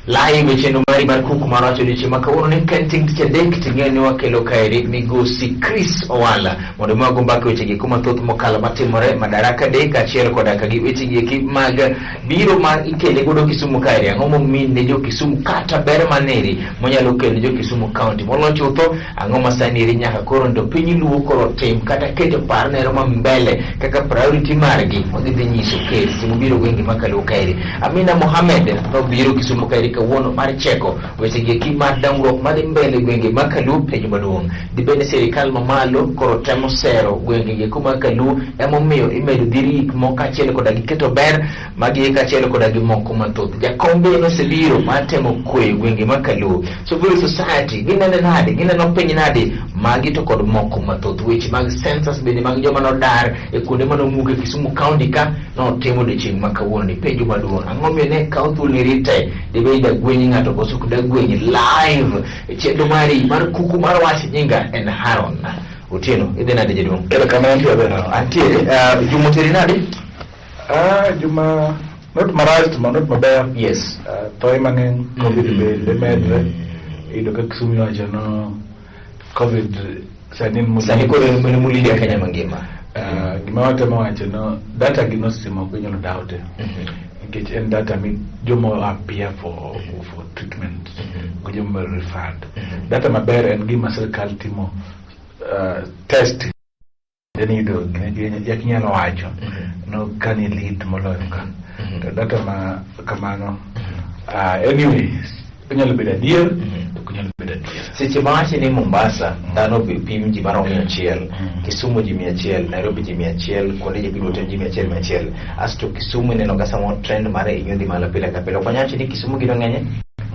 Live e chenro mari mar kuku mar wacho odiochieng' ma kawuono ni ka en chieng' tich adek to ing'eyo ni wakelo kaeri migosi Chris Owala mondo mi wago mbaka weche gi mathoth mokalo matimore Madaraka Day kaachiel koda ka gi weche gi eki mag biro ma ikele godo Kisumu kaeri ang'o momin ne jo Kisumu kata ber maneri monyalo kelo ne jo Kisumu County molo chutho ang'o ma sani eri nyaka koro ndo piny luo koro tim kata keto par nero ma mbele kaka priority margi ma gidhi nyiso ker seche mobiro gwenge ma kaluo kaeri Amina Mohamed nobiro Kisumu kaeri kawuono mar cheko weche gi eki mar dongruok madhi mbele gwenge ma kaluo penjo maduong' dibed ni sirikal mamalo koro temo sero gwenge gi eko ma kaluo emomiyo imedo dhiri gik moko kaachiel koda gi keto ber magi kaachiel koda gi moko mathoth. Jakom be nosebiro mar temo kweyo gwenge ma Kaluo. Civil society ginene nade, gineno piny nade, magi to kod moko mathoth. Weche mag census bende mag joma nodar e kuonde mane omuk e Kisumu County ka notimo odiochieng' ma kawuono ni. Penjo maduong', ang'o miyo ne kaw thuolo rite dibed dagwenyi ng'ato koso ok dagwenyi live e chenro mari mar kuku mar wach nyinga en Haron Otieno. Idhi nade jaduong'? Erokamano, antie maber. Antiere. Juma oteri nade? Ah, Juma not marach to not maber. Thoe mang'eny, COVID bende medre. Iyudo ka Kisumu iwacho no COVID sani en Sani koro en mana molil e Kenya mangima. Gima watemo wacho no data gi no seche moko inyalo doubt nikech en data mi joma appear for treatment go joma referred. Data maber en gima sirkal timo test then iyudo jak inyalo wacho no kani lit moloyo ka to data ma kamano anyway onyalo bedo adier to ok onyalo bedo adier. Seche ma wacho ni Mombasa dhano pim ji maromo 100, Kisumu ji 100, Nairobi ji 100, kuonde ji biro tem ji 100 100. Asto Kisumu ineno ka samoro trend mare inyo dhi malo pile ka pile. Ok wanyal wacho ni Kisumu gino ng'enye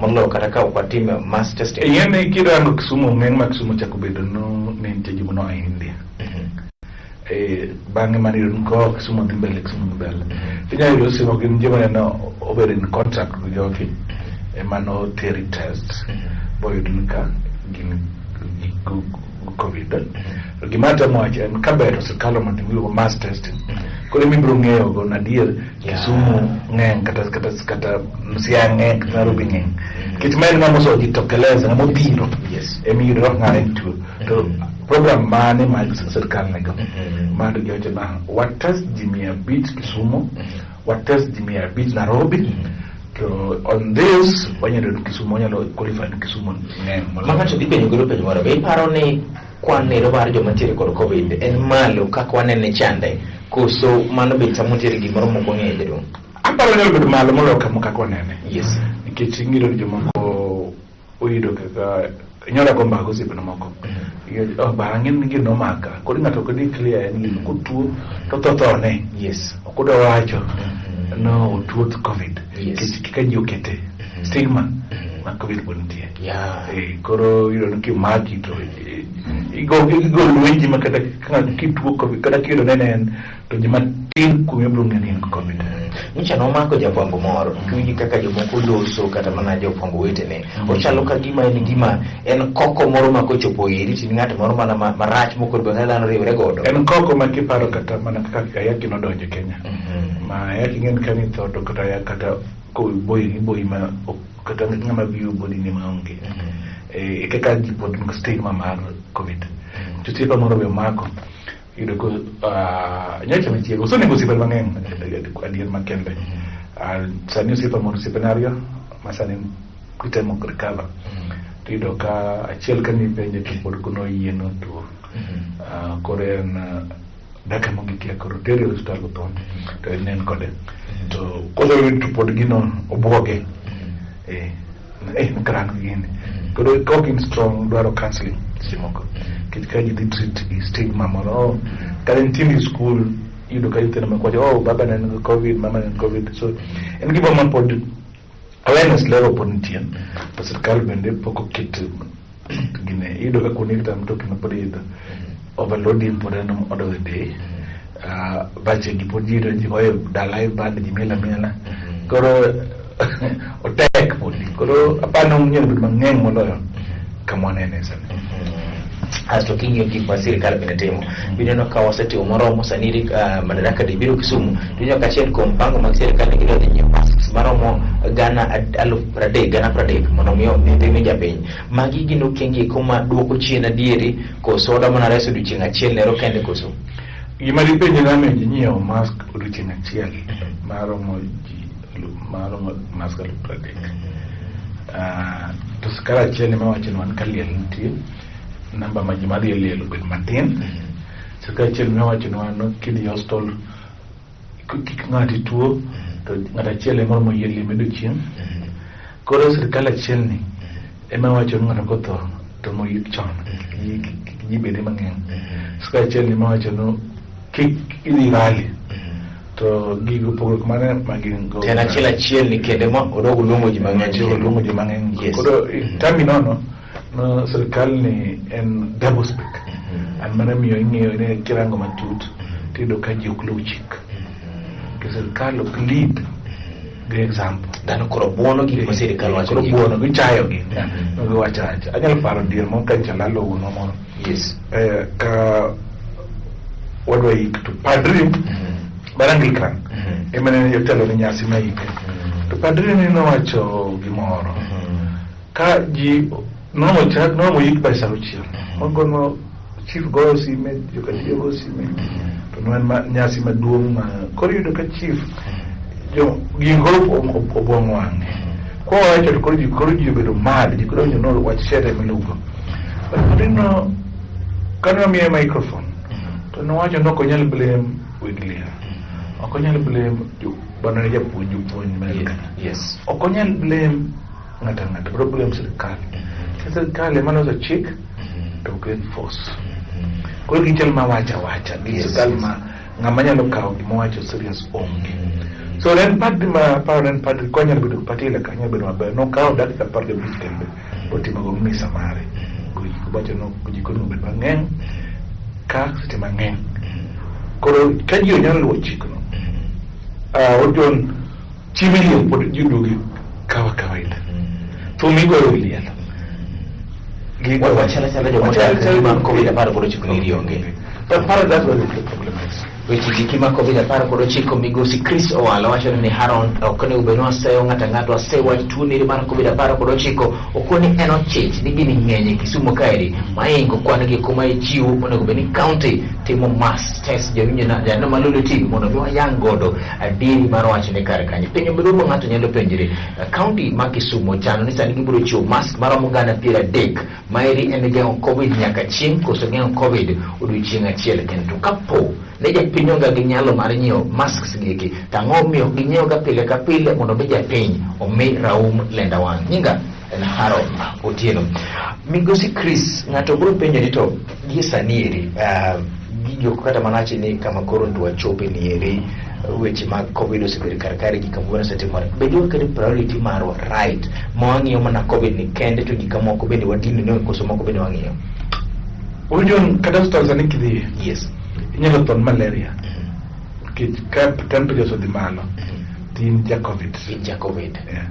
moloyo kata ka ok watim mass testing. Ing'e ni kirango Kisumu ng'eny ma Kisumu chako bedo no ne nitie joma noa India. Bang'e mane iyudo ni koa Kisumu dhi mbele, Kisumu dhi mbele. Tinyalo yudo seche moko gin joma neno obedo in contact gi jogi ema noteri test boyud ni ka gin gi COVID. To gima atemo wacho en ka ber to sirkal omondo iluongo mass testing. Koro ema ibiro ng'eyo go adier Kisumu ng'eny kata Siaya ng'eny kata Nairobi ng'eny. Nikech ma en ng'ama osejitokeleza, ng'ama obiro ema iyudo kaka ng'ano en tuo. To program mane ma sirkal nigo mar giwacho na wa test ji 500 Kisumu, wa test ji 500 Nairobi, to on this wanyalo yudo Kisumu wanyalo qualify ni Kisumu ng'eny moloyo. Ma ng'ato dhi penjo godo penjo moro, be iparo ni kwan nero mar joma nitiere kod COVID en malo kaka wanene chande, koso mano be sama nitiere gimoro mok wang'eyo jaduong'? Aparo nyalo bedo malo moloyo kama kaka wanene. Nikech ing'eyo ni jomoko oyudo kaka inyalo go mbaka osiepene moko. Iwacho, oh, bang'e ni gino nomaka. Koro ng'ato ok declare en gino kotuo to tho thone. Ok odwa wacho no otuo to COVID. Nikech kaka ji okete stigma ma COVID pod nitie. Koro iyudo ni kimaki to igo lwenji ma kata ka ng'ato kituo COVID kata kiyudo nene en to ji matin kuomi biro ng'eyo ni in gi COVID. Nyocha nomako jafwambo moro kiwinji kaka jomoko loso kata mana jofwambo wetene ochalo ka gima en gima en koko moro ma kochopo iri to in ng'at moro mana marach mokoro bende dhano riwre godo. En koko ma kiparo kata mana kaka ayaki nodonjo e Kenya. Ma ayaki ng'en ka nitho to kata kata koboyi iboyi ma kata ng'ama biro bodi ni maonge. E kaka ji pod nigi stigma mar COVID. To osiepa moro be omako. Iyudo ko nyocha machiegni osenego osiepe mang'eny adier makende. Sani osiepa moro osiepena ariyo ma sani gitemo recover. To iyudo ka achiel ka nipenje to pod noyie notuo. Koro en dakika mogik kia koro otere e osiptal otho to en ne en kode. To koseyud to pod gino obuoge. Kara an gi gini. Koro ka ok in strong dwaro counseling seche moko. Nikech ka ji dhi treat gi stigma moro, oh, kata nyithindo e school iyudo ka nyithindo moko wacho, oh, baba ne nigi COVID, mama ne nigi COVID. So en gima ma pod awareness level pod nitie. To sirkal bende pok oket gine. Iyudo ka kuonde kata mtokni ma pod idho, overloading pod en order of the day. Bache gi pod ji yudo ji goyo dala e band ji miel amiela. Koro otek podi. Koro aparo ni onyalo bedo mang'eny moloyo kama wanene sani. Asto king'iyo gik ma sirikal bende timo, ineno ka wasetimo moromo sani. Madaraka Day biro Kisumu, to ineno ka achiel kuom mpango mag sirikal ne gidwa dhi nyiewo masks maromo gana 30,000, 30,000 mondo mi omi japiny. Magi gin okenge eko ma duoko chien adieri koso oda mana reso odiochieng' achiel nero kende koso? Gima dipenje namiyo ji nyiewo mask odiochieng' achiel maromo ji maromo mask 30,000. To sirkal achiel ema wacho ni wan ka liel nitie namba ma ji madhi e liel obed matin. Sirkal achiel ema wacho ni wan kidhi e hospital kik ng'ati tuo to ng'at achiel ema oromo yie lime odiochieng'. Koro sirkal achiel ni ema wacho ni ng'ato kotho to moyik chon kik ji bede mang'eny. Sirkal achiel ni ema wacho ni kik idhi rally to gigo pogruok mane ma gin go. En achiel achiel ni kende ma odog luongo ji mang'eny. Achiel luongo ji mang'eny. Koro tami nono no sirkal ni en double speak. An mano miyo ing'eyo ni kirango matut tiyudo ka ji ok luw chik. Ke sirkal ok lead gi example. Dhano koro buono gik ma sirikal wacho. Koro buono gichayo gi. Giwacho awacha. Anyalo paro dier moro ka nyocha lalo wuonwa moro. Ka wadwa yik to padri mar Anglican ema ne jotelo ne nyasi ma yike. To padri ni nowacho gimoro. Ka ji nomo chak nomo yik by sa auchiel. Mogono chief goyo sime, jokatiyo goyo sime. To ne en nyasi maduong' ma koro iyudo ka chief jo gin koro obwang'o wang'e. Kowacho to koro ji obedo mad, ji koro winjo no wach shere milugo. But padri no kane omiye microphone to nowacho ni ok onyal blame weg liel. Ok onyal blame bana ne japuonj jopuonj mar kanyo. Ok onyal blame ng'ato ang'ata, bro blame sirkal. Sirkal ema loso chik to ok enforce. Koro gichal ma wacha wacha, gi sirkal ma ng'ama nyalo kawo gima owacho serious onge. So en padri ma paro en padri konyalo bedo patile ka nyalo bedo maber. Nokawo dakika 15 kende otimo go misa mare. Goyiko no ji koro obed mang'eny ka seche mang'eny. Koro ka ji onyalo luwo chikno, ojon chiemo liel pod ji duogi kawa kawaida. Thum igoyo e liel. Wachal achala joma odak ma Covid 19 ni onge. But part of that's where the problem is. Weche giki ma Covid 19, migosi Chris Owalo wacho ni Haron ok onego bed ni waseyo ng'ato ang'ato waseyo wach tuo neri mar Covid 19 okoni en ochich ni gini ng'eny e Kisumu kaeri maingo kwan gi kuma ichiwo onego bed ni county timo mass test jawinjo na janeno malolo TV mondo mi wayang godo adieri mar wach ni kar kanyo. Penjo maduong' ma ng'ato nyalo penjre, county ma Kisumu chano ni sani gibiro chiwo mask maromo 30,000 maeri en geng'o Covid nyaka chieng' koso geng'o Covid odiochieng' achiel kende. To kapo ne japiny onge gi nyalo mar nyiewo masks gi eki, to ang'o omiyo ok ginyiewo ga pile ka pile mondo mi japiny omi raum lenda wang'. Nyinga en Haron Otieno. Migosi Chris, ng'ato biro penjo ni to gie sani eri, gigo kata mana wacho ni kama koro ndo wachope ni eri weche mag Covid osebedo kar kare gik moko osetimore. Be waketo priority marwa right ma wang'iyo mana Covid ni kende to gik moko bende wadino ne koso moko bende wang'iyo? Ojon kata hospital sani kidhiye. Inyalo tho malaria. Nikech ka temperature osedhi malo, to in ja Covid. In ja Covid. Yeah.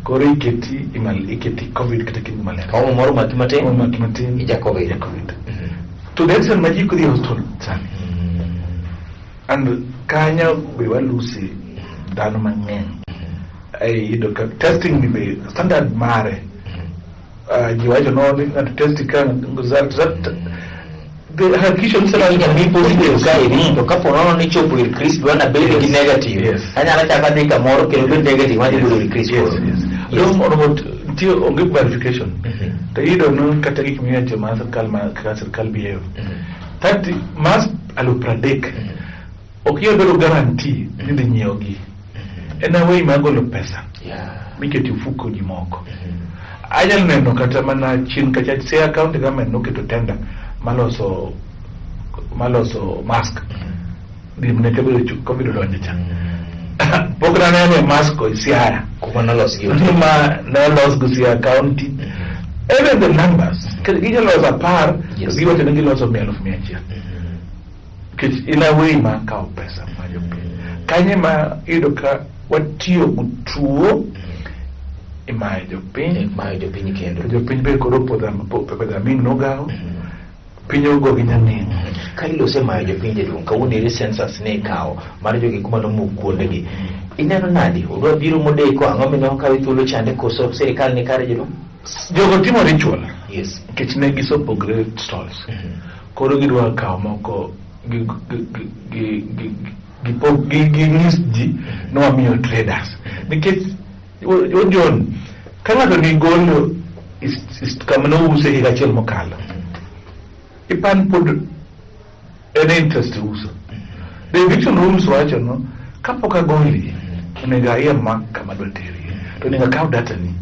Koro iketi imal iketi Covid kata kin malaria. Homa moro maki matin. Homa maki matin. Ija Covid. Ja Covid. To the extent ma ji kodhi e hospital sani. And kanyo be walusi dhano mang'eny. Ai yudo ka testing ni be standard mare. Ji wacho no ni ng'ato testi ka result the hakikisho ni sera inyalo mi positive ka eri to kapo nono ni chopo ir Chris dwa bedo gi negative. Anyalo chako adhi kamoro kendo bed negative madhi bedo ir Chris koro. Dong oromo nitie onge verification. To iyudo no kata gik miwacho ma sirkal ma kaka sirkal behave. Thirty mas 30,000 ok inyal bedo guarantee ni idhi nyiewogi. En a way mar golo pesa mikete ofuko ji moko. Anyalo neno kata mana chien kacha Siaya County government noketo tender maloso mask. Dimne kabedo Covid odonjo cha. Pok naneno mask e Siaya. Kuma nolos gi Ma nolos go Siaya County. Even the numbers. Ginyalo loso 10 to giwacho ni giloso 100,100. Nikech in a way mar kawo pesa mar jopiny. Kanyo ema iyudo ka watiyo gi tuo imayo jopiny. Imayo jopiny kendo. To jopiny be koro opodho aming' nogawo. Piny ogogi nyang'eng. Ka ilose mayo jopiny jaduong' kawuono eri census ne ikawo mar jogi kuma nomuk kuondegi. Ineno nadi? Odwa biro modeko ang'o mineno kawe thuolo chande koso sirikal ni kare jaduong'? Jogo timo ritual. Yes. Nikech ne gisepogre stalls. Koro gidwa kawo moko gi ging'is ji ni wamiyo traders. Nikech o John, ka ng'ato ni golo kama nouse higa achiel mokalo, ipan pod en interest uso. The eviction rules wacho no, kapok agoli, onego aiem kama adwa terie. To onego akaw data ni.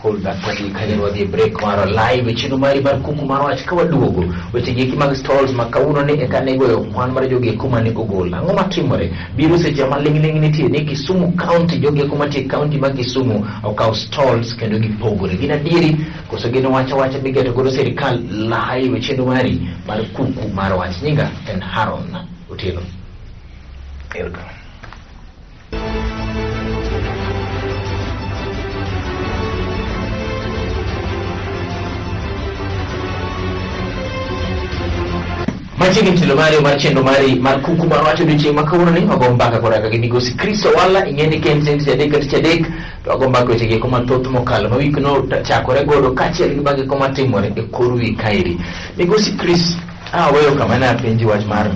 Hold that point kanyo wadhi e break mar live e chenro mari mar kuku mar wach ka waduogo weche gi eki mag stalls ma kawuono ni eka ne goyo kwan mar jogi eko mane ogol ang'o matimore biro seche ma ling'ling' nitie ni Kisumu County jogi eko mantie e county ma Kisumu okawo stalls kendo gipogore gin adieri koso gin wacha wacha migeto godo sirikal live e chenro mari mar kuku mar wach nyinga en Haron Otieno. Erokamano. Machiegni tielo mari mar chenro mari mar kuku mar wach odiochieng' ma kawuono ni wago mbaka koda ka gi migosi Chris Owala ing'e ni ka en tich adek ka tich adek to wago mbaka weche gieko mathoth mokalo ma wik no chakore godo kaachiel gi mago eko matimore e kor wi kaeri. Migosi Chris aweyo kama ne apenji wach mar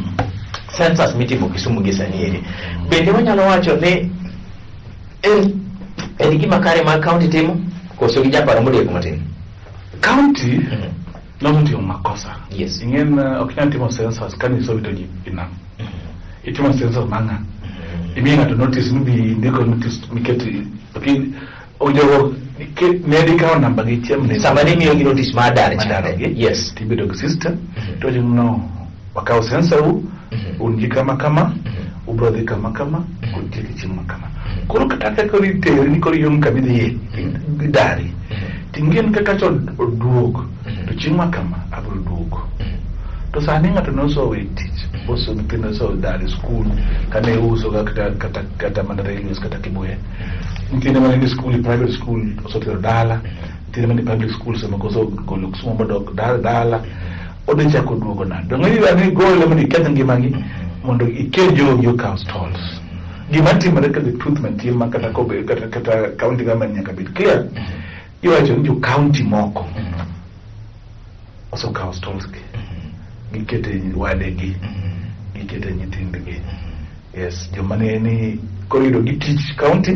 census mitimo Kisumu gi sani eri. Bende wanyalo wacho ni en gima kare ma county timo koso gi japaro modeko matin? County notimo makosa. Yes. Ing'en ok inyal timo census ka nyiso wito ji e nam. Itimo census mar ng'a? Imiyo ng'ato notice ni bi ndiko notice miketi ok jogo ne dikawo namba gi chieng' ne Sama ne imiyogi notice mar dar mar chande. darogi, Yes. tibedo gi system to wacho ni no wakawo census u un ji kama kama ubro dhi kama kama kutieko chieng' ma kama koro kata ka koro iteri ni koro iom kama idhiye idari ting'en kaka cha oduog to chieng' ma kama abro duogo to sani ng'ato nosowe tich boso nyithindo osodar e skul kane uso kata kata kata mana railways kata Kibuye nyithindo mane ni skul e private school osetero dala nyithindo mane public school samoko osegolo Kisumu modok dala odhi chako duogo nade donge idwa ni gole mondo iketh ngimagi mondo ikel jogi okaw stalls gima timore ka the truth mantie ma kata kobe kata kata county government nyaka bed clear iwacho ni jo county moko osekawo stalls gi gikete wadegi gikete nyithindgi yes joma ne ni koro yudo gi tich county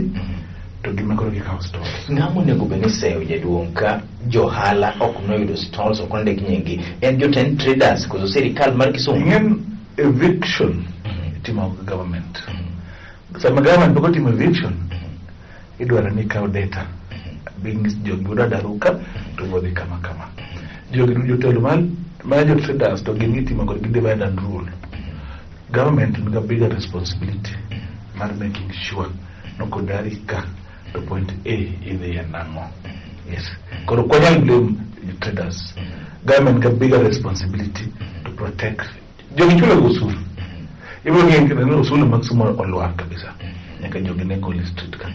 to gima koro gikawo stalls Ng'ama onego bed ni seyo jaduong' ka johala ok noyudo stalls ok nondik nyinggi en jotend traders koso sirikal mar Kisumu? Ing'en eviction itimo gi government sama government pok otimo eviction idwaro ni ikaw data bing'is jogi udwa daru ka to udhi kama kama jogi jotelo mar jo traders to gin gitimo kodgi divide and rule government nigi a bigger responsibility mar making sure nokodari ka to point A idhiye nang'o yes koro ok wanyal blame traders government ga bigger responsibility to protect jogi chulo go osuru ibiro ng'eyo ni osuru mag Kisumu olwar kabisa nyaka jogi ne gol e street ka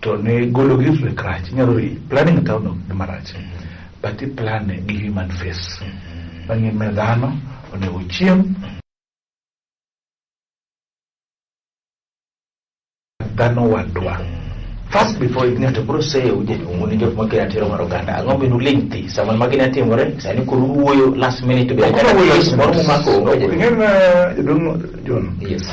to ne golo gi e rach inyalo planning town ok gima rach but i plan gi human face mang'e me dhano onego chiem dhano wadwa first before Ng'ato biro seyo jaduong' un jok makelo ratiro mar oganda ang'o minu ling' thi sama magi ne timore sani koro uwuoyo last minute to bende kata case moro mumako onge jaduong'. Ing'e jaduong' John Yes.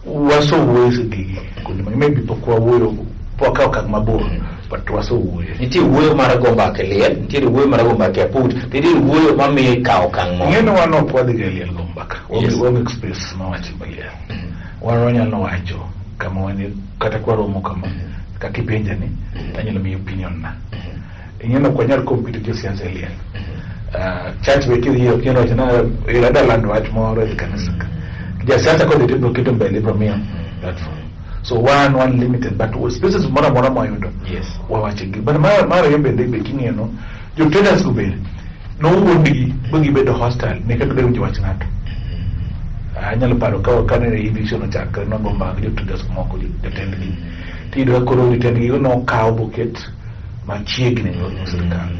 wasewuoyo e gigi kuonde mang'eny maybe pok wawuoyo pok wakawo okang' mabor but wasewuoyo Nitie wuoyo mar go mbaka e liel, nitiere wuoyo mar go mbaka e aput, nitiere wuoyo mamiyo ikawo okang' moro. ing'e ni wan ok wadhi ga e liel go mbaka Yes. waonge space ma wacho e liel wan wanyalo wacho kama wan kata kwaromo kama kaka ipenja ni anyalo miyi opinion na ing'e ni ok wanyal compete gi josiasa e liel church be kidhi ok inyal wacho na eh, adwa lando wach moro e kanisa ka jasiasa kodhi to ibiro keto mbele ibiro miyo platform so wan limited but spaces moro amora mwayudo Yes. wawache gi but mar ariyo bende be king'iyo no jo traders go bende nowuondgi ba gibedo hostile ne kaka giwinjo wach ng'ato anyalo paro ka kane eviction ochakre nogo mbaka gi jo traders moko jotendgi tiyudo ka koro jotendgi nokaw boket machiegni gi sirikal.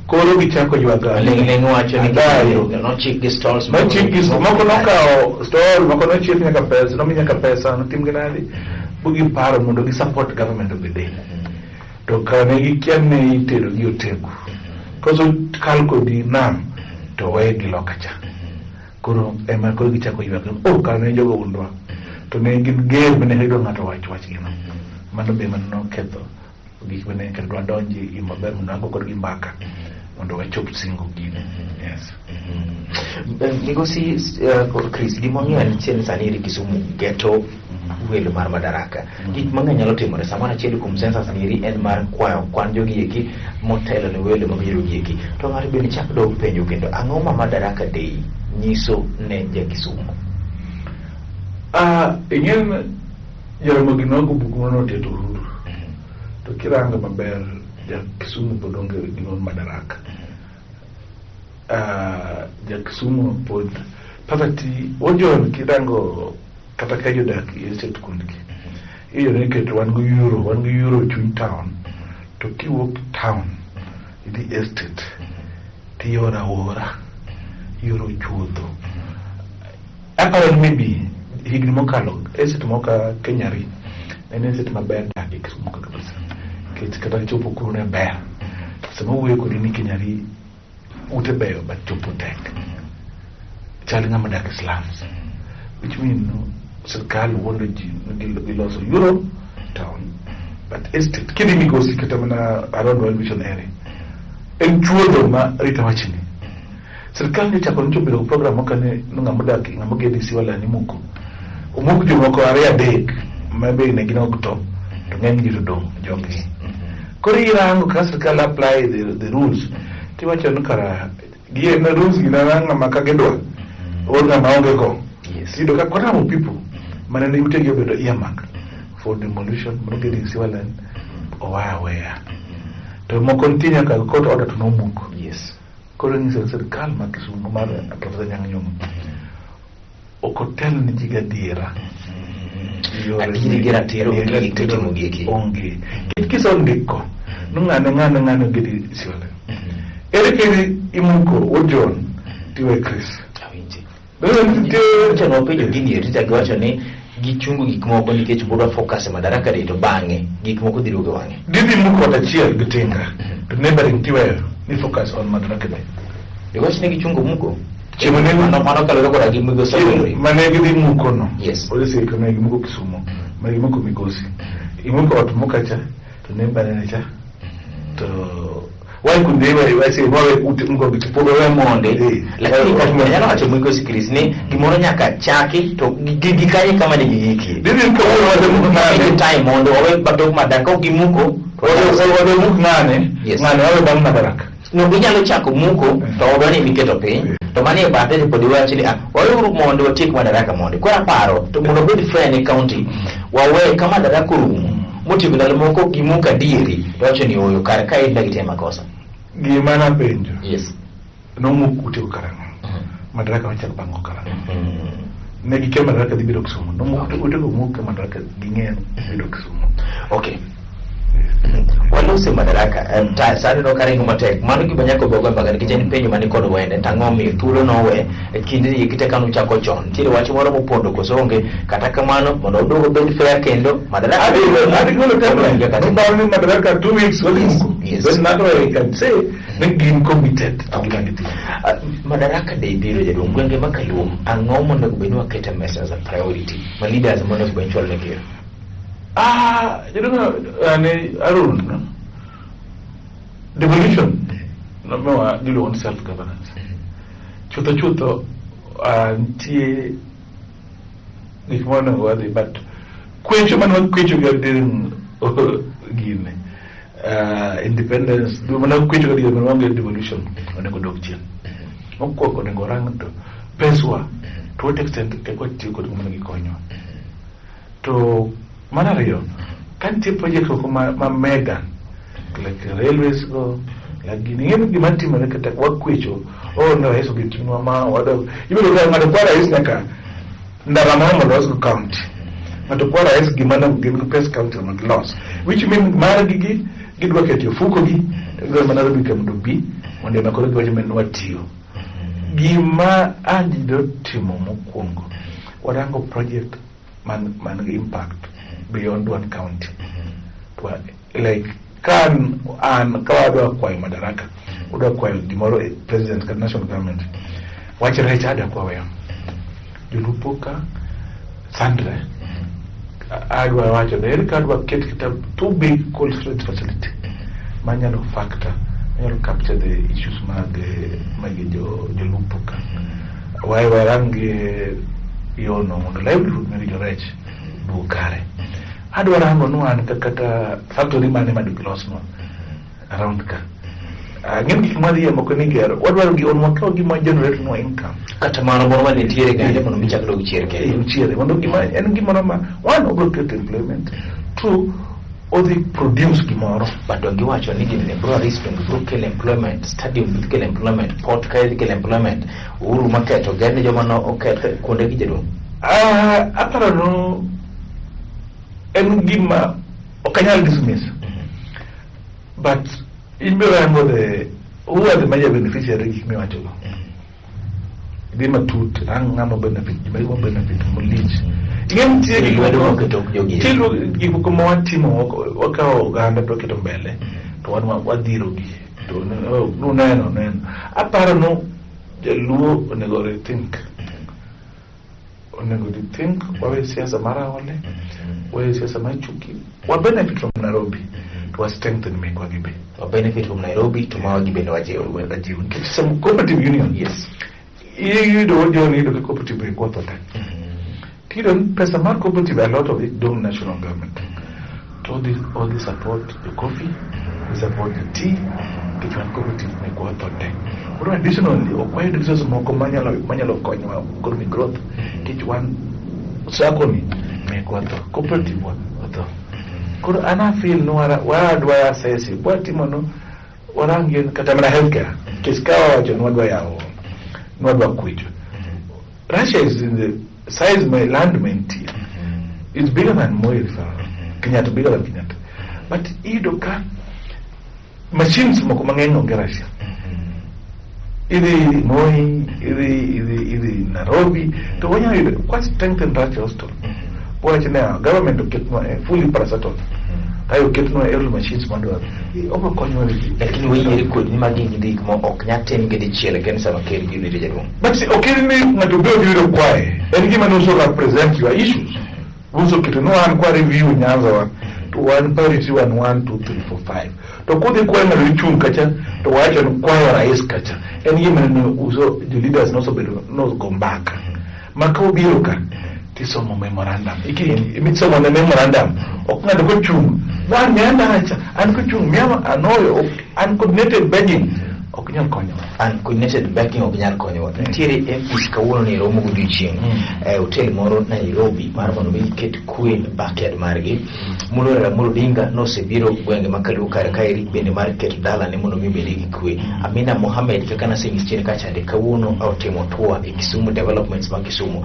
Koro gichako ywak. Ling'ling wacho ni Adayo. nochik gi stalls. Nochik gi moko nokawo stall, moko nochik nyaka pesa, nomi nyaka pesa, notim gi nadi. Bu giparo mondo gi support government of the day. To ka ne gikia ni itero gi otegu. Koso kal kodi nam to weye gi loka cha. Koro ema koro gichako ywak ni, oh kar ne jogo wuondwa. To ne gin ger mane gidwa ng'ato wach wach gino. Mano be mano noketho gik mane kendo dwa donji i maber mondo wago kodgi mbaka mondo wachop singo gino. Yes. Migosi Chris, gima wang'eyo en chien sani eri Kisumu geto welo mar Madaraka. Gik mang'eny nyalo timore. Samoro achiel kuom census ni eri en mar kwayo kwan jogi eki motelo ne welo mabiro gi eki. To ng'ato bende chak dog penjo kendo, ang'o ma Madaraka Day nyiso ne ja Kisumu? Ah, ing'e Jaramogi nogo buk moro noteto Uhuru. To kirango maber, ja Kisumu pod onge gimoro Madaraka. Ah, ja Kisumu pod poverty ojon kirango kata ka jodak e estate kuondgi. Iyudo ni ket wan gi euro, wan gi euro chuny town. To kiwuok town idhi estate tiyoro aora, iyoro chuodho. Aparo ni maybe higni mokalo estate moko ka Kenyari en estate maber dak e Kisumu ka kabisa. Nikech kata chopo kuro ne ber. Sama wuoyo kodi ni Kenyari ute beyo but chopo tek. Chal ng'ama dak e slums. Which mean no, sirkal wuondo ji ni giloso Euro town but estate kidhi Migosi kata mana around World Vision area en chuodho ma rita wachni. Sirkal ne chako nyocha obedo program moko ne ng'ama odak ng'ama ogedo e Siwala ni muko. Omuk jomoko ariyo adek ma be ne gin ok tho to ng'eny ji to dong' jogi. Koro irango ka sirkal apply the rules tiwacho ni kara gien rules gi na ng'ama ka gidwa or ng'ama onge go. Yes. Iyudo ka quite of people mane ni utegi obedo earmark for demolition mondo ogedo e Siwala owa aweya. To moko nitie nyaka court order to nomuk. Yes. Koro nyiso ni sirkal ma Kisumu mar Professor Anyang' Nyong'o ok otel ne ji gadiera. Yore Adieri gi ratiro adieri onge gik ratiro mitimo gi eki. Onge. Kit kisondiko ni ng'ane ng'ane ng'ane ogedo e Siwala. Ere kaka imuko wuod John tiwe Chris. Awinji. Bende nitie Wacho nopenjo gini eri to giwacho ni gichungo gik moko nikech budwa focus e Madaraka Day to bang'e gik moko dhi duogo e wang'e. Gidhi muko ot achiel gi tinga to neighboring tiweyo ni focus on Madaraka Day. Iwacho ni gichungo muko. Chiemo ne Mano mano kaluwore koda gi Migosi Awori. mane gidhi muko no. Yes. Polisi ne gimuko Kisumu, mane gimuko Migosi. Imuko ot muka cha to neighbor ne cha to why could they why say why ute muko gi Pod owe monde. Eh. Lakini kaka nyalo wacho Migosi Chris ni gimoro nyaka chaki to gi gi kanye kama ne gigikie. Didhi kawuono wadhi muk Migi ng'ane. time mondo wawe badog Madaraka ok gimuko. to Wadhi muk ng'ane. Yes. Ng'ane wawe bang' Madaraka. No, inyalo chako muko to odwa ni miketo piny to manie bathe to pod iwacho ni ah, waweuru mondo watiek Madaraka mondi. Koro aparo to mondo obed fair ne county wawe ka Madaraka orumo motieko ndalo moko gimuko adieri to wacho ni ooyo kar ka en gitimo makosa. Gima napenjo. Yes. Nomuk utego karang'o? Madaraka nochak bang'o karang'o? Ne gikia Madaraka dhi biro Kisumu. Nomuk utego muk ka Madaraka ging'eyo biro Kisumu. Okay. Walose Madaraka ta sani no karingo matek mano gima nyaka obogo mbaka nikech en penjo mani kod wende to ang'o omiyo thuolo nowe e kinde ni kite kanu chako chon nitiere wach moro mopondo koso onge kata kamano mondo oduog obed fair kendo Madaraka Adhi golo timeline. Noparo ni Madaraka 2 weeks wadhi muko. Yes. Then that way I can say ni gin committed to gima gitimo. Ah, Madaraka Day biro jaduong' gwenge ma Kaluo ang'o monego bed ni waketo e mesa as a priority ma leaders monego bed ni chwalo ne ker Ah, jaduong' ane Arun. no? Devolution. Nomiwa giluongo ni self governance. Chutho chutho ah, nitie gik ma onego wadhi but kwecho mane wakwecho ga during gine independence dwe mane wakwecho ga diere mane waonge devolution onego dog chien. Mokwongo onego orang to peswa to what extent eka watiyo kod gima gikonyowa. To mar ariyo, ka nitie project moko ma mega like railways go like gini ing'e ni gima timore kata wakwecho oh no rais ogetinwa ma wadog ibiro ka ng'ato kwa rais nyaka ndara moro mondo los go county ng'ato kwa rais gima ne gin go pes county mondo los which mean margi gi gidwa keto e ofuko gi to gidwa mana Nairobi ka mondo obi. Mondo ema koro giwacho ni watiyo. Gima an ji dwa timo mokwongo, warango project man gi impact beyond one county. To like ka an ka wadwa kwayo madaraka, wadwa kwayo gimoro e president kata national government, wach rech adwa kwayo. Jolupo ka sandre, adwa wacho ni ere ka adwa ket kata two big cold storage facility manyalo factor, manyalo capture the issues mag jolupo ka. Warang yono mondo livelihood mag jorech duog kare. Adwa rango ni wan ka kata factory mane madilosnwa around ka. Ng'eny gik madhiye moko ni gero, wadwaro gi on wakaw gima generate nwa income. Kata mano moro manitiere kende mondo mi chak dog chier kendo. Chiere mondo gima en gimoro ma one obiro create employment, two odhi produce gimoro. But giwacho ni gini bro risk bro kelo employment, stadium dhi kelo employment, port kae dhi kelo employment, Uhuru Market oger ne joma no oketh kuonde gi jaduong'. Aparo no en gima ok anyal dismiss, but ibiro rango the who are the major beneficiary gik miwacho go. Dhi matut ang' ng'ama benefit, joma yudo benefit malich. Ing'e nitie gik Lwedo moko moketo ok jogi. Nitie gik moko ma watimo, wakawo oganda to waketo mbele to wan wadhiro gi to nuneno neno. Aparo no jaluo onego rethink, onego rethink, wawe siasa mar aole, wawe siasa mar chuki, wa benefit from Nairobi to wa strengthen mekwa gi be. Wa benefit from Nairobi to mawa gi bende wajiw. Wajiw nikech some cooperative union, iyudo joni, iyudo ka cooperative mekwa otho te. Tiyudo ni pesa mar cooperative, a lot of it dong national government to odhi support the coffee, odhi support the tea, nikech wan cooperative mekwa otho te. Koro additionally ok wayud resources moko manyalo konyowa economic growth, nikech wan sacco ni mekwa otho, cooperative wa otho. Koro an a feel ni wadwa assess bwatimo no warang kata mana healthcare, nikech ka wawacho ni wadwa yawo, ni wadwa kwecho, Russia is in the size my land mantie is bigger than Moi Referral, Kenyatta, bigger than Kenyatta, but iyudo ka machines moko mang'eny onge Russia. Idhi Moi, idhi Nairobi to wanyalo yudo kwa strengthen Russia hospital, wacho ni government oketnwa fully paracetamol kae, oketnwa every machines madwaro, obro konyowa. Lakini wayiere kodi ni magi gin gik ma ok nyal tim gi dichiel kendo sama ker biro ire jaduong'. But ok en ni ng'ato biro biro kwaye, en gima ne represent your issues usoketo ni wan kwa review Nyanza wa to wan priority wan 1 2 3 4 5, to kudhi kwayo ng'ato ichung' kacha to wacho ni kwayo rais kacha, en gima ne uso jo leaders nosebedo nogo mbaka ma ka obiro ka tisomo memorandum imisomo ne memorandum, ok ng'ato kochung' wan miya ndacha an kochung' miya anoyo. Uncoordinated begging ok nyal konyowa. Uncoordinated begging ok nyal konyowa. Nitiere MPs kawuono ni romo godiochieng' e hotel moro Nairobi mar mondo mi giket kwe e backyard margi. Moluor Ramogi Odinga nosebiro gwenge ma Kaluo kar kaeri bende mar keto dalane mondo mi obed gi kwe. Amina Mohamed kaka nasenyisi chien kachande kawuono otimo tour e Kisumu, developments ma Kisumu.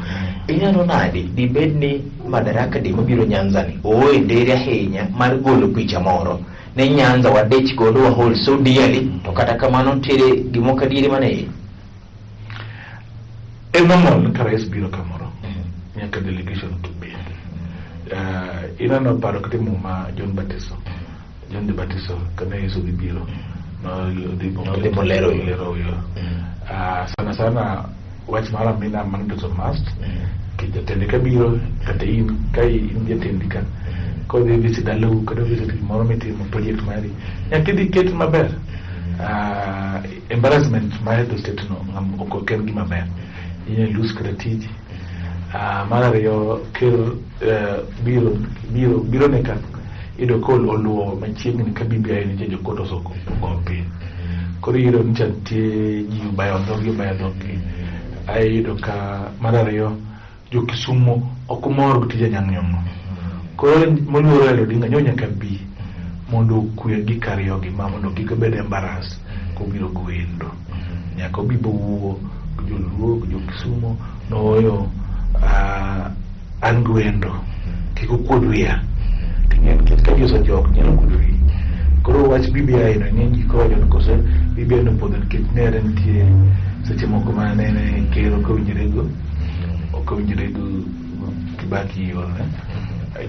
Ineno nadi dibed ni Madaraka Day mabiro Nyanza ni ooye ndere ahinya mar golo picha moro ne Nyanza wadich godo wa hold so dearly, to kata kamano nitiere gimoko adieri mane iye? En normal ka rais biro kamoro nyaka delegation to bed. Ineno paro kata muma John the Batiso kane Yesu dhi biro nodhi Nodhi molero yo. Lero yo. Sana sana wach mar Amina mano to must ki jatende ka biro, kata in ka in jatendi ka kodhi visit dalau kata visit gimoro mitimo project mari, nyaka idhi ket maber. Embarrassment mar head of state no ok en gima ber, inyalo lose kata tiji. Mar ariyo, ker biro ne ka iyudo ka oluwo machiegni ka BBI nitie jokot osoko go piny, koro iyudo ni cha nitie ji obayo dhogi obayo dhogi. Ae iyudo ka mar ariyo jo Kisumo ok mor gi tij Anyang' Nyong'o, koro moluoro Raila Odinga nyo nyaka bi mondo okwe gik ariyogi ma mondo kik obed embarrass kobiro gwendo, nyaka obi bowuo gi joluo gi jo Kisumo nooyo an gwendo kik okuod wiya ting'e nikech ka ji osejok nyalo kuodo wiyi. Koro wach BBI no ng'eny ji kowacho ni kose BBI no podho nikech nere nitie seche moko ma nene ker ok owinjore go ok owinjore go Kibaki yorne.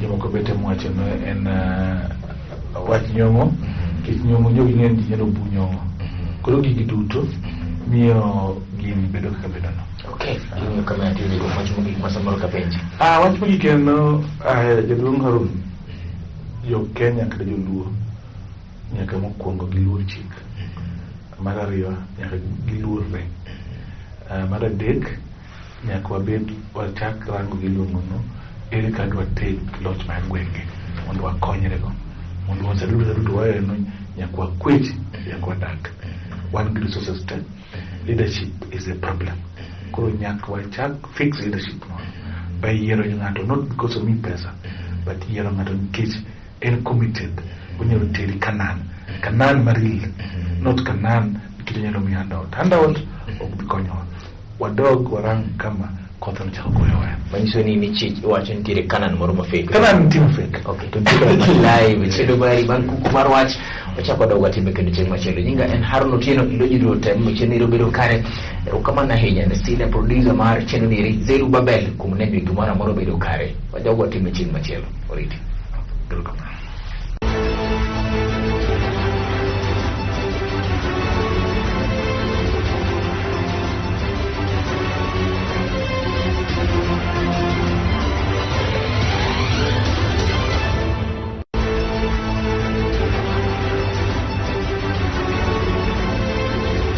Jomoko be temo wacho ni en wach nyong'o nikech nyong'o nyogi ng'eny ji nyalo bu nyong'o. Koro gigi duto miyo gini bedo kaka bedo no. Okay, ing'iyo kama atiyo go wach mogik ma samoro kapenji. Ah, wach mogik en no, jaduong' Harun, jo Kenya kata joluo nyaka mokwongo giluor chik. Mar ariyo nyaka giluorre. Mar adek nyaka wabed wachak rango giluongo no ere kaka dwatek loch mar gwenge mondo wakonyre go mondo wasaduto duto waneno nyaka wakwech nyaka wadak wan gi resources te. Leadership is a problem, koro nyaka wachak fix leadership no by yiero ng'ato not because omi pesa but yiero ng'ato nikech en committed, onyalo teri Canaan, Canaan maril, not Canaan nikech onyalo miyi handout. Handout ok bi konyowa. Wadog warang kama koth nochako goyowa. Manyiso ni chich wacho nitiere Canaan moro ma fake. Canaan nitie ma fake. Okay, to nitie live chenro mari bang' kuku mar wach wachako wadog watime kendo chieng' machielo. Nyinga en Haron Otieno, ilo ji duto te chenro bedo kare. Erokamano ahinya ne senior producer mar chenro ni Zeru Babel kuom neno gimoro amora obedo kare. Wadog watime chieng' machielo. Oriti. Erokamano.